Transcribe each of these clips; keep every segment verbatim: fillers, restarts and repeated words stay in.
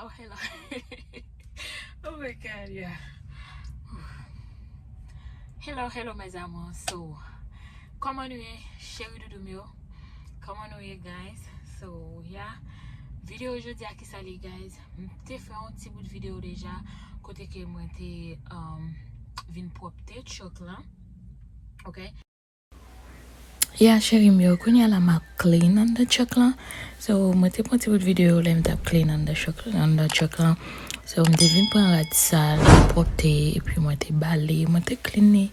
Oh, hello. Oh my God, yeah. Hello, hello, mes amours. So, kòman nou ye, cheri doudou m yo? Kòman nou ye, guys? So, yeah. Videyo jodi a, kisa li, guys? M te fè yon ti bout videyo deja, kote ke mwen te, um, vin pwòpte truck lan. Ok? Ya, cheri m yo, kounye a la m ap clean anndan truck lan. So, mwen te pran ti bout videyo lè m t ap clean anndan truck, anndan truck lan. So, m te vin pran rad sal, pwòpte, epi mwen te bale, mwen te clean li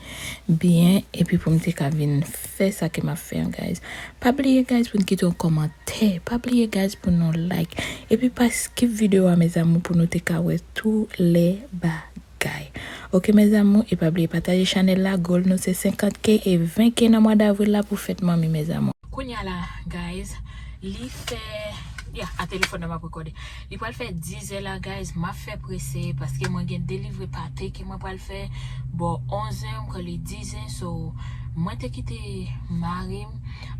byen, epi pou m te ka vin fè sa ke m ap fè an, guys. Pa bliye, guys, pou n kite yon kòmantè. Pa bliye, guys, pou nou like. Epi pa skip videyo a, mes amours, pou nou te ka wè tou lè bagay. Ok, mes amours, e pa bliye pataje chanèl la. Goal nou se senkant K e ven K nan mwa davril la pou fèt manmi, mes amours. Kounye a la, guys, li fè, ya, a telefòn nan m ap rekòde. Li pral fè dizè la, guys. M ap fè prese paske mwen gen delivre pate ke mwen pral fè bò onzè, m kwè li dizè. So, mwen te kite mari m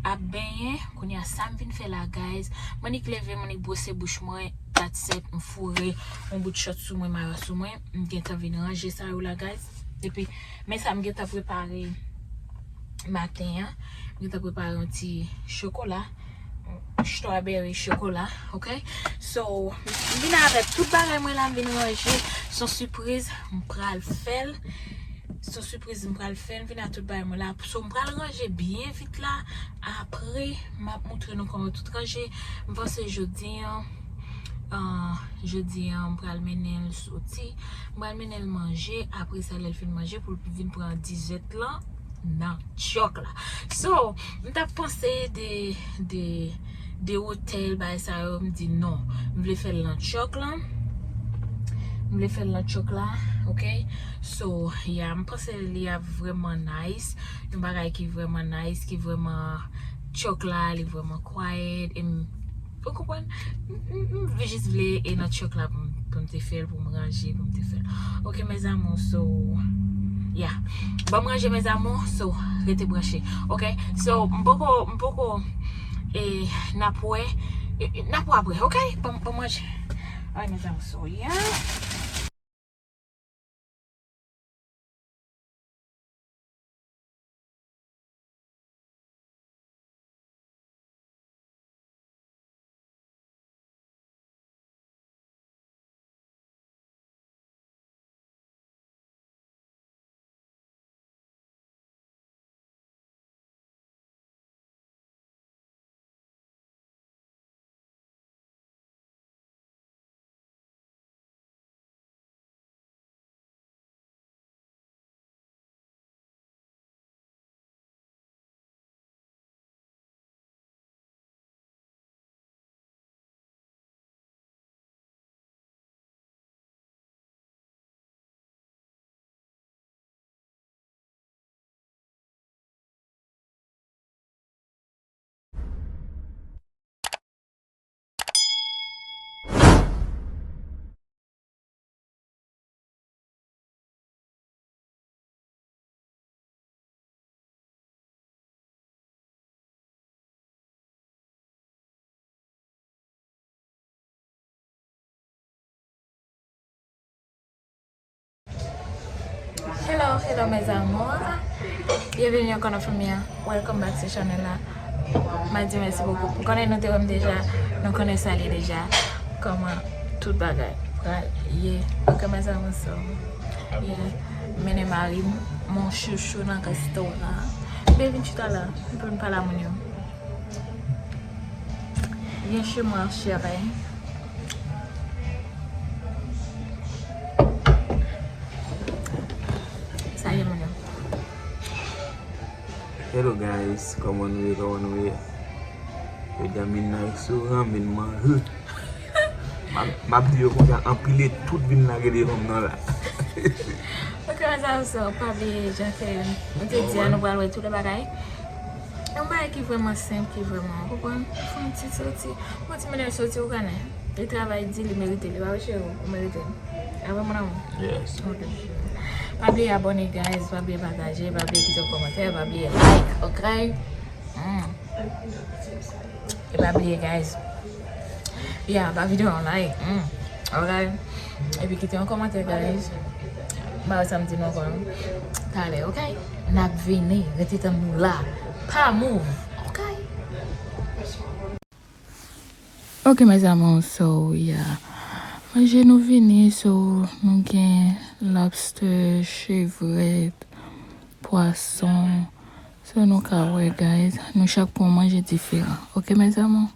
ap benyen. Kounye a, sa m vin fè la, guys, mwen nik leve, mwen nik bwose bouch mwen, that's it, m foure yon bout short sou mwen, mayo sou mwen. M gentan vin ranje sa yo la, guys. Epi, men sa m gentan prepare maten an. M gentan prepare yon ti chokola, strawberry chokola, ok? So, m vin avèk tout bagay mwen la, m vin ranje. Se yon sipriz, m pral fè l. Se yon sipriz, m pral fè l. M vin ak tout bagay mwen la. So, m pral ranje byen vit la. Apre, m ap montre nou kòman tout ranje. M panse jodi an, ah, jodi an, m pral mennen l soti. M pral mennen l manje. Apre sa, lè l fin manje, pou l vin pran dizèt lan nan truck la. So, m t ap panse de, de, de otèl, bagay sa yo, m di non. M vle fè l nan truck lan. M vle fè l nan truck la, ok? So, yeah, m panse li ap vrèman nice. Yon bagay ki vrèman nice, ki vrèman truck la, li vrèman quiet, e m, ou konprann? M, m, m jis vle e nan truck la pou m, pou m te fè l, pou m ranje, pou m te fè l. Ok, mes amours, so, yeah. Ban m ranje, mes amours, so, rete branche. Ok, so, m poko, m poko, e, n ap wè, e, e, n ap wè apre, ok? Ban m, ban m ranje. Alright, mes amours, so, yeah. Hello, hello, mes amours. Bienvenue encore dans Famille. Welcome back to channel la. M a di mèsi bokou. M konnen nou te wè m deja, nou konnen sa li deja. Kòman tout bagay pral ye. Ok, mes amours, so, yeah. Mennen mari m, mon chouchou, nan restoran. Bienvenue tout à l'heure. Pou n pale a moun yo. Viens chez moi, chérie. Sa ye, moun yo. Hello guys, kòman nou ye, kòman nou ye? Medam vin nan restoran, vin manje. M ap, m ap di yo konsa, anpile tout vin lage devan m nan la. Ok, mes amours, pa bliye, jan ke nou te di a, nou pral wè tout bagay. Yon bagay ki vrèman senp, ki vrèman, ou konprann? Fè yon ti soti, yon ti mennen soti, ou konnen. Li travay di, li merite, li pa vre, cheri, ou merite. Apre, mon amour. Yes. Ok. Pa bliye abòne, guys, pa bliye pataje, pa bliye kite yon kòmantè, pa bliye like, ok? Mm. E pa bliye, guys. Yeah, ba videyo an like. Mm. Ok? Epi kite yon kòmantè, guys. M pa wè sa m di nou ankò, non. Talè, ok? N ap vini. Rete tann nou la. Pa move, ok? Ok, mes amours, so, yeah. Manje nou vini, so, nou gen lobster, chevrèt, pwason. So, nou ka wè, guys, nou chak pran manje diferan. Ok, mes amours?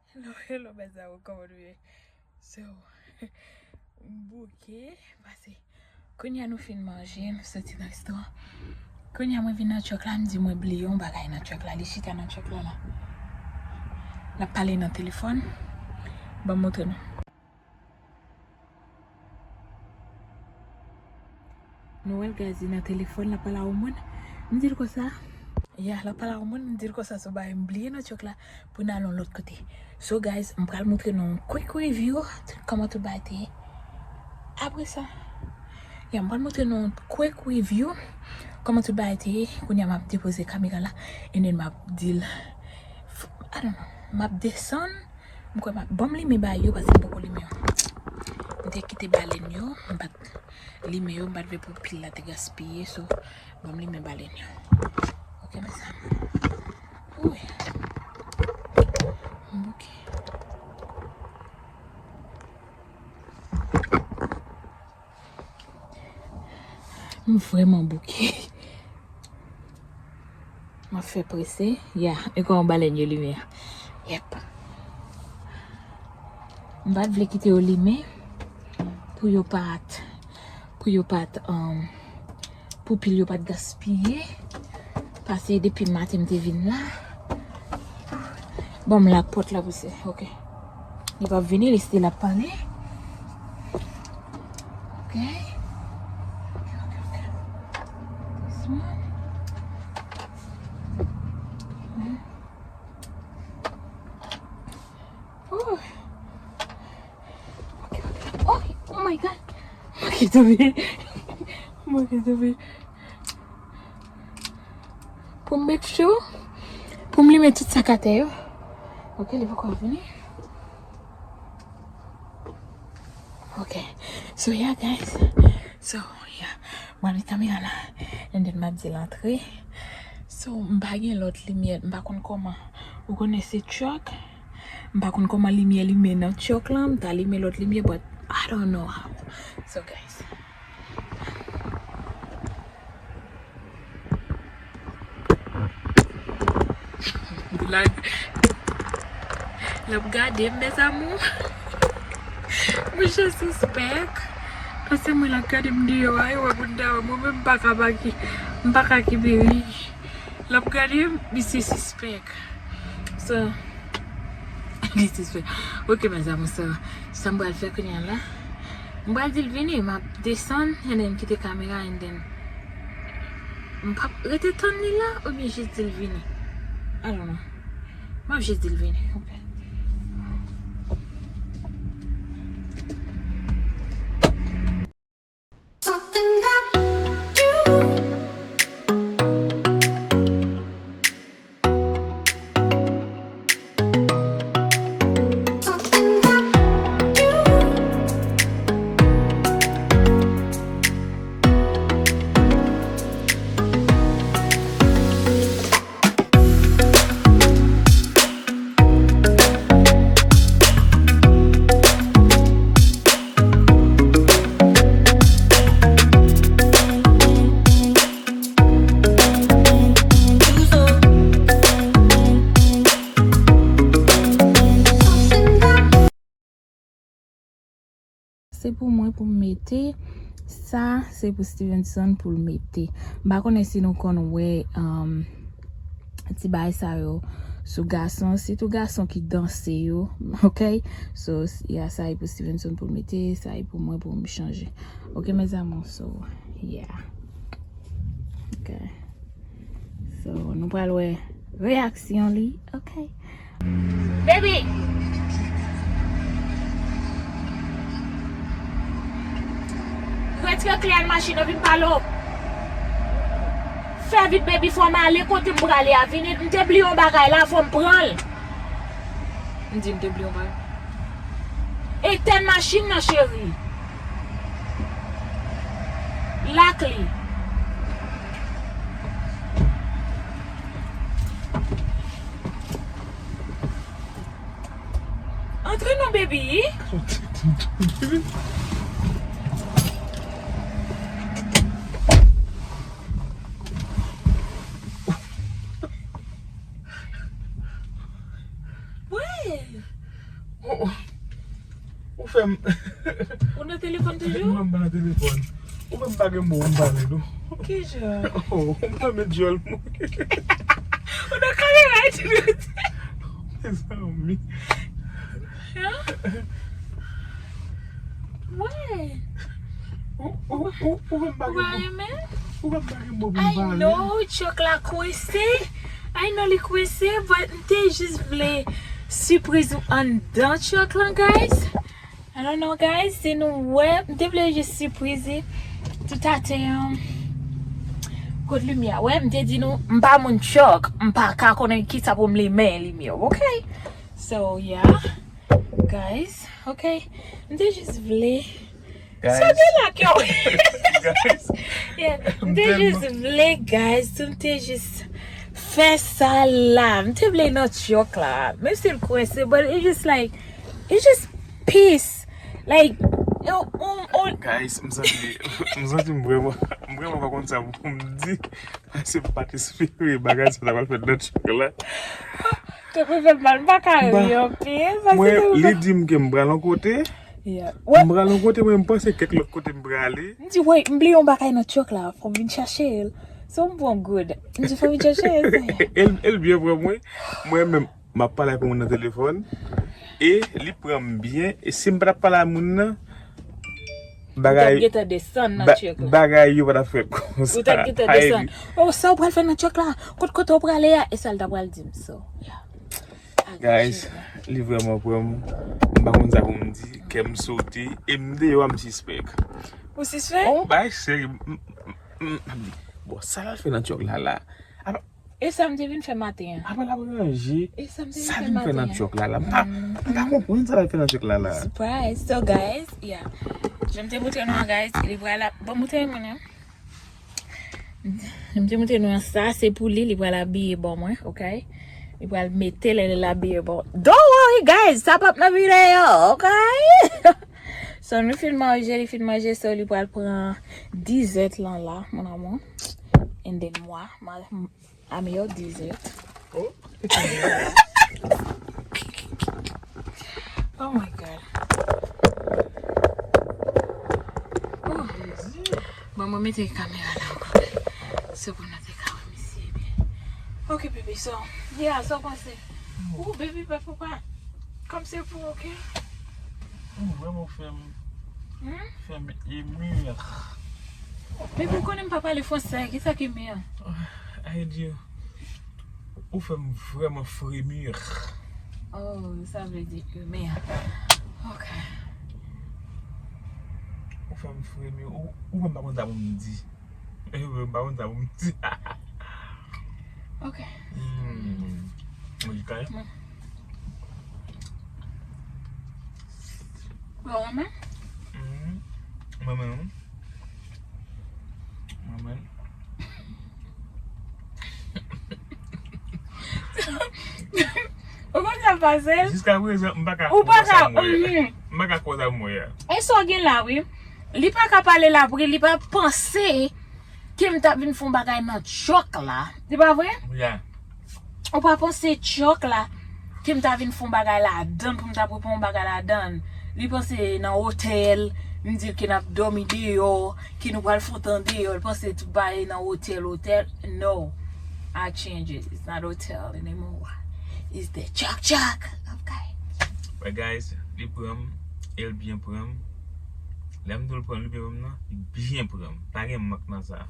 Hello, hello, mes amours, kòman nou ye? So, m bouke, pase. Kounye a nou fin manje, nou soti nan restoran. Kounye a mwen vin nan truck la, m di mwen bliye yon bagay nan truck la. Li chita nan truck la, la. L ap pale nan telefòn. Ban m montre nou. Nou wè l, guys, li nan telefòn, l ap pale a yon moun. M di l konsa. Ya, l ap pale a yon moun, m di l konsa, se yon bagay m bliye nan truck la pou n al yon lòt kote. So, guys, m pral montre nou yon quick review kòman tout bagay te ye. Apre sa, ya, m pral montre nou yon quick review kòman tout bagay te ye. Kounye a m ap depoze kamera la, and then m ap di l, I don't know, m ap desann. M kwè m ap, ban m limen bagay yo, paske m poko limen yo. M te kite balèn yo, m pa t limen yo, m pa t vle pou pil la te gaspiye, so, ban m limen balèn yo. Ok, mes amours. Wi. M bouke. M vrèman bouke. M ap fè prese. Ya, e kòman balèn yo limen an. Yep. M pa t vle kite yo limen pou yo pa t, pou yo pa t, um, pou pil yo pa t gaspiye. Pase depi maten m te vin la. Bon, m lòk pòt la pou se, ok. Li p ap vini, li still ap pale. Ok. Ok, ok, ok. This one. Hmm. Oh. Ok, ok. Oh, oh my God. Manke tonbe. Manke tonbe. Pou m make sure, pou m limen tout sa k atè yo. Ok, li poko vini. Ok. So, yeah, guys. So, yeah. Mwen met kamera la. And then m ap di l antre. So, m pa gen lòt limyè. M pa konn kòman. Ou konnen se truck. M pa konn kòman limyè limen nan truck lan. M ta limen lòt limyè, but I don't know how. So, guys. Blag. L ap gade m, mes amours. Monchè sispèk. Paske mwen l ap gade m deyò a, e wè moun ta wè. Mwen menm m pa ka paki. M pa ka kenbe ri. L ap gade m, misye sispèk. So, li sispèk. Ok, mes amours, sa, sa m pral fè kounye a la. M pral di l vini, m ap desann, and then kite kamera, and then m p ap rete tann li la, oubyen jis di l vini. I don't know. M ap jis di l vini. Ok. Se pou mwen pou m mete. Sa, se pou Stevenson pou l mete. M pa konnen si nou konn wè, um, ti bagay sa yo Sou gason, sitou gason ki danse yo, ok? So, s- yeah, sa e pou Stevenson pou l mete, sa e pou mwen pou m chanje. Ok, mes amours, so, yeah. Ok. So, nou pral wè reyaksyon li, ok? Baby! Retire kle a nan machin nan, vin pale w. Fè vit, baby, fò m ale kote m prale a. Vini, m te bliye yon bagay la, fò m pran l. M di m te bliye yon bagay. Etèn machin nan, cheri. Lak li. Antre non, baby. Wi. Ou, ou fè m. Ou nan telefòn toujou? Ou fè m pa nan telefòn. Ou fè m pa gen mo pou m pale tou. Kijan? Oh, m fèmen dyòl mwen. Ou nan kamera epi nou di. Mezanmi. Hein? Wè. Ou, ou, ou, ou fè m pa gen mo. Ou pa renmen? Ou fè m pa gen mo pou m pale. I know, truck la kwense. I know li kwense, but m te jis vle sipriz ou anndan truck lan, guys. I don't know, guys, si nou wè, m te vle jis sipriz li. Toutatè, um, kot limyè a? Wè, m te di nou, m pa moun truck, m pa ka konnen kisa pou m limen limyè, ok? So, yeah, guys, ok? M te jis vle. Guys. Sa gen la, kè w. Guys. Yeah, m te jis vle, guys, m te jis fè sa la. M te vle nan truck la. Menm si l kwense, but it just like, it just peace. Like, on, on, on. Guys, m santi, m santi m vrèman, m vrèman pa konn sa pou m di. Paske m pa t espere bagay sa ta pral fèt nan truck la. Te fè m mal, m pa ka ri anpil. Mwen, li di m ke m pral yon kote. Yeah. M pral yon kote, mwen, m panse kèk lòt kote m prale. M di, "Wait, m bliye yon bagay nan truck la, fò m vin chache l." So, m pran good. M di, "Fò m vin chache l." E l, e l byen pran mwen. Mwen menm, m ap pale ak yon moun nan telefòn. E li pran m byen. E si m pa t ap pale ak moun nan, bagay, ou t ap gentan desann nan ba- truck la. Bagay yo pa t ap fèt konsa. Ou t ap gentan desann. Oh, sa w pral fè nan truck la? Kot kote w prale a? E sa l ta pral di m, so, yeah. Guys, li vrèman pran m. M pa konn sa pou m di. Kè m sote. E m deyò a, m sispèk. Ou sispèk? Oh, bay seri. M- m- m- m- Bon, sa l al fè nan truck la la. Apa- E sa m te vin fè maten an. Apa l ap ranje? E sa m te vin fè maten an. Sa l vin fè nan truck la la? M pa, m pa konprann sa l al fè nan truck la la. Surprise. So, guys, yeah. Jan m te montre nou an, guys, li pral ap, bon, montre mwen an. M te montre nou an, sa se pou li, li pral abiye ban mwen, ok? Li pral mete l, lè l abiye ban. Don't worry, guys, sa p ap nan videyo, ok? So, nou fin manje, li fin manje, so, li pral pran dessert lan la, mon amour. And then moi, ma, I'm your dessert. Oh. Oh my God. Oh. Bon, mwen mete kamera la ankò. Se pou nou te ka wè misye byen. Ok, baby, so, yeah, sa w panse? Oh, baby, pa, pa, pa. Kòm se pou, ok? Ou vrèman fè m, hmm? Fè m emu. Baby, ou konnen m pa pale fransè, kisa ki emu? Ay, Dye. Ou fè m vrèman fremi. Oh, sa vle di emu. Ok. Ou fè m fremi. Ou, ou menm pa konn sa pou m di. Ou menm pa konn sa pou m di. Ok. Hmm. Mwen di kay. Bon. Bon, mwen menm? Hmm. Mwen menm. Mwen menm. Ou konn sa pase? Jiska prezan, m pa ka kwè sa m wè a. M pa ka kwè sa m wè a. E sa w gen la, wi. Li pa ka pale la, pou li pa panse ke m t ap vin fè yon bagay nan truck la. Se pa vre? Yeah. Ou pa panse truck la, ke m ta vin fè yon bagay ladan, pou m ta prepa yon bagay ladan. Li panse nan otèl, m di l ke n ap dòmi deyò, ke nou pral fè yon tan deyò. Li panse tout bagay nan otèl, otèl. No. I change it. It's not hotel anymore. Is the chak chak of guy. But guys, li pran m, e l byen pran m. Lè m di w l pran m, li byen pran m nan, li byen pran m. Pa gen mank nan sa.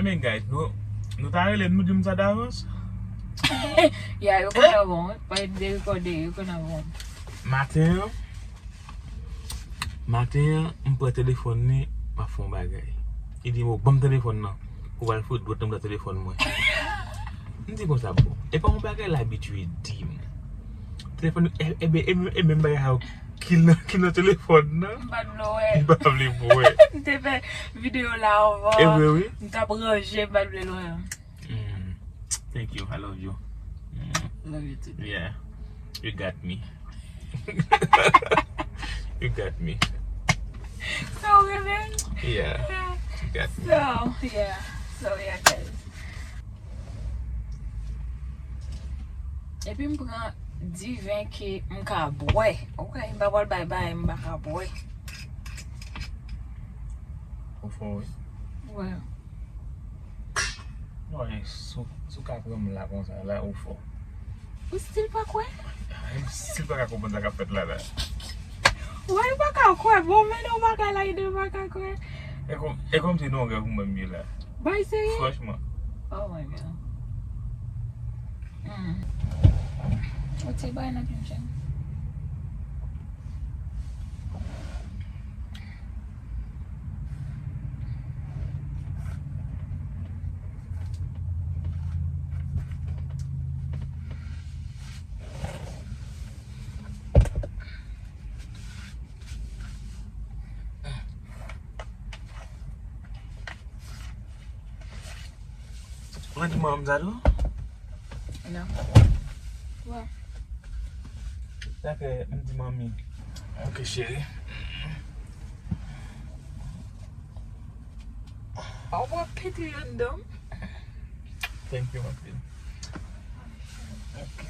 I mean, guys, nou, nou ta rele m, nou di m sa davans. Ya, yo konn bon, wi. Pa de rekòde, yo konn bon. Maten an, maten an, m pran telefòn li, m ap fè yon bagay. Li di m, "O, ban m telefòn nan. Ou pral fout dwòt nan telefòn mwen." M di konsa, bon, e pa yon bagay l abitye di m. Telefòn, e, e, e, e, e menm bagay sa yo ki nan, ki nan telefòn nan. M pa t vle wè. M pa vle pou wè. M te fè videyo la anvan. E vre, wi. M t ap ranje, m pa t vle l wè. Mm. Thank you. I love you. Mm. Love you too. Yeah. You got me. You got me. So, really? Yeah. You got me. So, yeah. So, yeah, guys. Epi m pran diven ke m ka bwè. Ok, m pa pral bay bay, m pa ka bwè. Ou fò, wi. Wè. Non, e sou, sou ka pran m la konsa, la ou fò. Ou still pa kwè? M still pa ka konprann sa k ap fèt la, la. Wè, ou pa ka kwè, bon, men non, ou pa ka like, ou pa ka kwè. E kòm, e kòmsi non, gen pou mwen m ye la. Bay serye? Franchman. Oh my God. Hmm. Ou te bay nan pye m, cheri. Ou di manmi sa tou? Non. Wè. Sa fè m di manmi. Ok, cheri. Ou pran piti anndan. Thank you, my queen. Ok.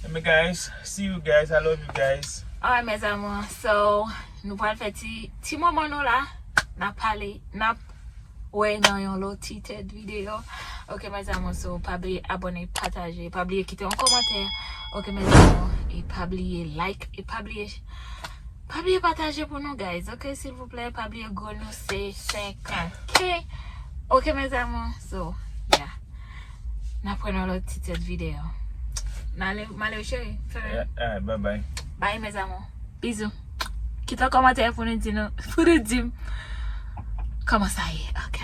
Anyway, guys, see you guys. I love you guys. Alright, mes amours. So, nou pral fè ti, ti moman nou la. N ap pale, n ap wè nan yon lòt ti tèt videyo. Ok, mes amours, so, pa bliye abòne, pataje, pa bliye kite yon kòmantè. Ok, mes amours, e pa bliye like, e pa bliye, pa bliye pataje pou nou, guys. Ok, silvouplè, pa bliye goal nou se senkant K. Ok, mes amours, so, yeah. N ap wè nan lòt ti tèt videyo. N ale, m ale, cheri. Fèmen. Yeah, alright, bye bye. Bye, mes amours. Bizou. Kite yon kòmantè pou nou di nou, pou nou di m kòman sa ye. Ok.